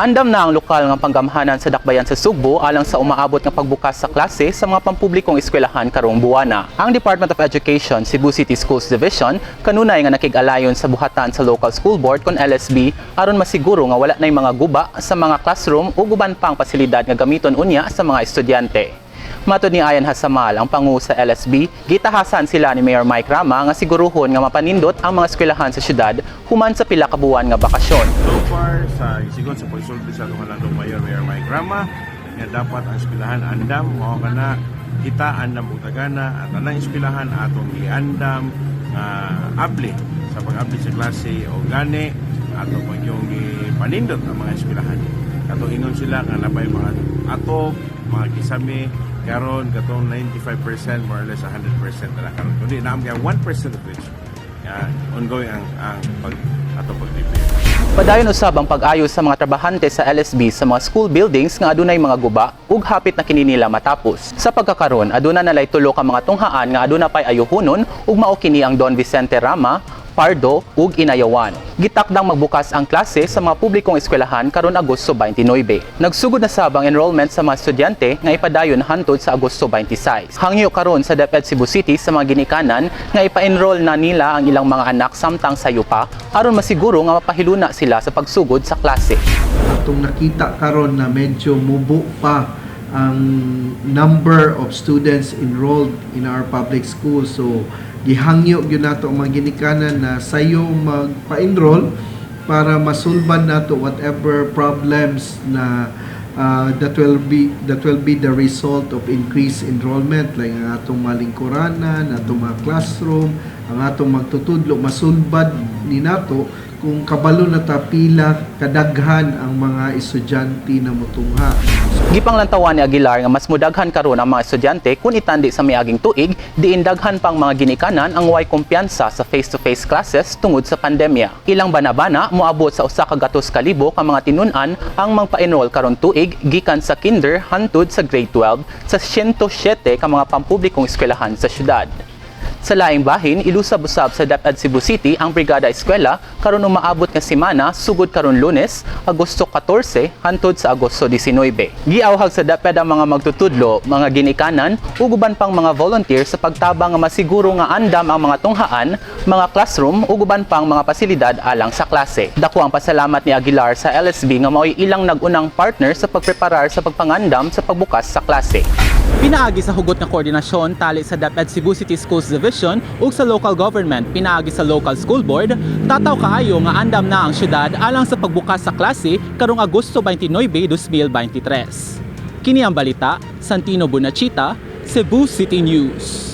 Andam na ang lokal nga panggamhanan sa Dakbayan sa Sugbo alang sa umaabot nga pagbukas sa klase sa mga pampublikong eskwelahan karong buwana. Ang Department of Education, Cebu City Schools Division, kanunay nga nakig-alayon sa buhatan sa Local School Board kon LSB aron masiguro nga wala nay mga guba sa mga classroom ug uban pang pasilidad nga gamiton unya sa mga estudyante. Matod ni Ayan Hasamal, ang pangu sa LSB, gitahasan sila ni Mayor Mike Rama nga siguruhon nga mapanindot ang mga eskwelahan sa syudad human sa pila ka buwan nga bakasyon. So far, sa sigon sa pagsulti sa atong landong mayor, Mayor Mike Rama, nga dapat ang eskwelahan andam, mao kana kita andam og tagana at anang eskwelahan atong giandam nga abli sa pag-abli sa klase o gani ato pag yung gipanindot ang mga eskwelahan. Katong ingon sila nga nabay mga atop, mga kisame, karon katong 95%, more or less 100% na lang karon. Kundi naam kaya 1% of which ongoing ang pag atong pag-prepare. Padayon usab ang pag-ayos sa mga trabahante sa LSB sa mga school buildings nga adunay mga guba ug hapit na kini nila matapos. Sa pagkakaron, aduna na lay tulo ka mga tunghaan nga aduna pay ayuhonon ug mao kini ang Don Vicente Rama, Pardo ug Inayawan. Gitakdang magbukas ang klase sa mga publikong eskwelahan karon Agosto 29. Nagsugod na sab ang enrollment sa mga estudyante nga ipadayon hantod sa Agosto 26. Hangyo karon sa DepEd Cebu City sa mga ginikanan nga ipa-enroll na nila ang ilang mga anak samtang sayo pa aron masiguro nga mapahiluna sila sa pagsugod sa klase. Atong nakita karon na medyo mubo pa ang number of students enrolled in our public school. So gihangyo gyud nato ang mga ginikanan na sayo magpa-enroll para masulban nato whatever problems na that will be the result of increased enrollment, like ang atong malingkuranan, atong mga classroom, ang atong magtutudlo, masulbad ni nato kung kabalo na ta pila kadaghan ang mga estudyante na mutungha. Gipanglantawan ni Aguilar nga mas mudaghan karon ang mga estudyante kung itandi sa miaging tuig, diin daghan pang mga ginikanan ang way kumpiyansa sa face-to-face classes tungod sa pandemya. Ilang banabana, moabot sa 100,000 ka mga tinun-an ang magpa-enroll karon tuig gikan sa kinder hantod sa grade 12 sa 107 ka mga pampublikong eskwelahan sa syudad. Sa laing bahin, ilusab usab sa DepEd Cebu City ang Brigada Eskwela karon umaabot nga semana sugod karon Lunes, Agosto 14 hantod sa Agosto 19. Giawhag sa DepEd ang mga magtutudlo, mga ginikanan ug uban pang mga volunteer sa pagtabang nga masiguro nga andam ang mga tunghaan, mga classroom ug uban pang mga pasilidad alang sa klase. Dako ang pasalamat ni Aguilar sa LSB nga mao'y ilang nag-unang partner sa pagpreparar sa pagpangandam sa pagbukas sa klase. Pinaagi sa hugot nga koordinasyon tali sa DepEd Cebu City Schools Division ug sa local government pinaagi sa local school board, tataw kaayo nga andam na ang syudad alang sa pagbukas sa klase karong Agosto 29, 2023. Kini ang balita, Santino Bunachita, Cebu City News.